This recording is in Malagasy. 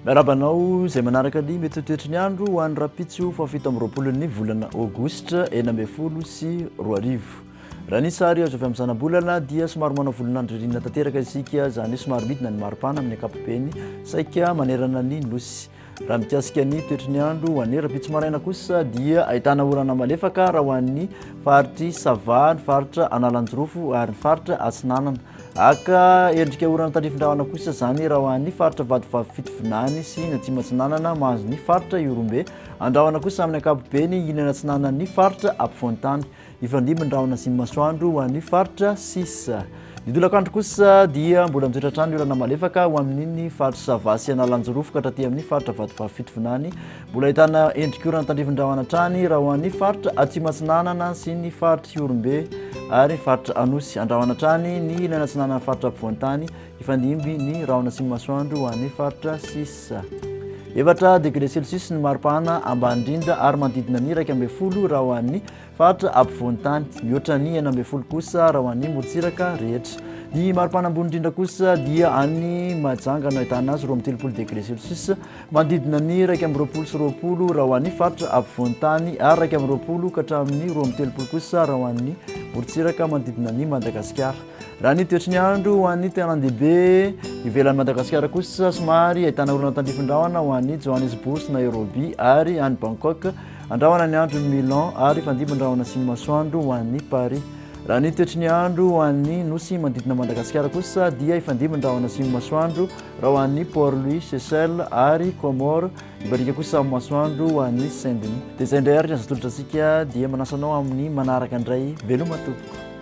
Miarahaba anao izay manaraka ny mety ho toetry ny andro ho an'ny rahampitso faha 27 ny volana aogositra 2016. Raha ny sary azo avy amin'ny zanabolana dia somary manao volon'andro ririnina tanteraka isika, izany hoe somary midina ny maripana amin'ny ankapobeny saika manerana ny nosy. Raha mikasika ny toetry ny andro ho an'ny rahampitso maraina kosa dia ahitana orana malefaka raha ho an'ny faritr'i Sava, ny faritra Analanjirofo ary ny faritra Atsinanana. Haka endrika orana tandrifin-drahona kosa izany raha ho an'ny faritra Vatovavy Fitovinany sy ny Atsimo Atsinanana mahazo ny faritra Ihorombe. Andrahona kosa amin'ny ankapobeny ilany atsinanan'ny faritra ampovoan-tany. Hifandimby ny rahona sy ny masoandro ho an'ny faritra sisa. Ny tolakandro kosa dia mbola mitoetra hatrany ny orana malefaka ho amin'iny faritra Sava sy Analanjirofo ka hatraty amin'ny faritra Vatovavy Fitovinany. Mbola ahitana endrik'orana tandrifin-drahona hatrany raha ho an'ny faritra Atsimo Atsinanana sy ny faritra Ihorombe ary ny faritra Anosy. Andrahona hatrany ny ilany atsinanan'ny faritra ampovoan-tany. Hifandimby ny rahona sy ny masoandro ho an'ny faritra sisa. Efatra degré celsius ny maripana ambany indrindra ary manodidina ny 11 raha ho an'ny faritra ampovoan-tany. Mihoatra ny 16 kosa raha ho an'ny morontsiraka rehetra. Ny maripana ambony indrindra kosa dia any Mahajanga no ahitana azy 32 degré celsius, manodidina ny 21 sy 20 raha ho an'ny faritra ampovoan-tany ary 21 ka hatramin'ny 32 kosa raha ho an'ny morontsiraka manodidina an'i Madagasikara. Raha ny toetry ny andro ho an'ny tanàn-dehibe ivelan'i Madagasikara kosa somary ahitana orana tandrifin-drahona ho an'i Johannesburg sy Nairobi ary any Bangkok. Andrahona ny andro Milan ary fandibin-drahona sy ny masoandro ho an'i Paris. Raha ny toetry ny andro ho an'ny nosy manodidina Madagasikara kosa dia hifandibin-drahona sy ny masoandro raha ho an'i Port Louis, Seychelles ary Comores. Hibaliaka kosa amin'ny masoandro ho an'i Saint Denis. Dia izay indray ary ny azo atolotra antsika dia manasa anao amin'ny manaraka indray. Veloma tompoko.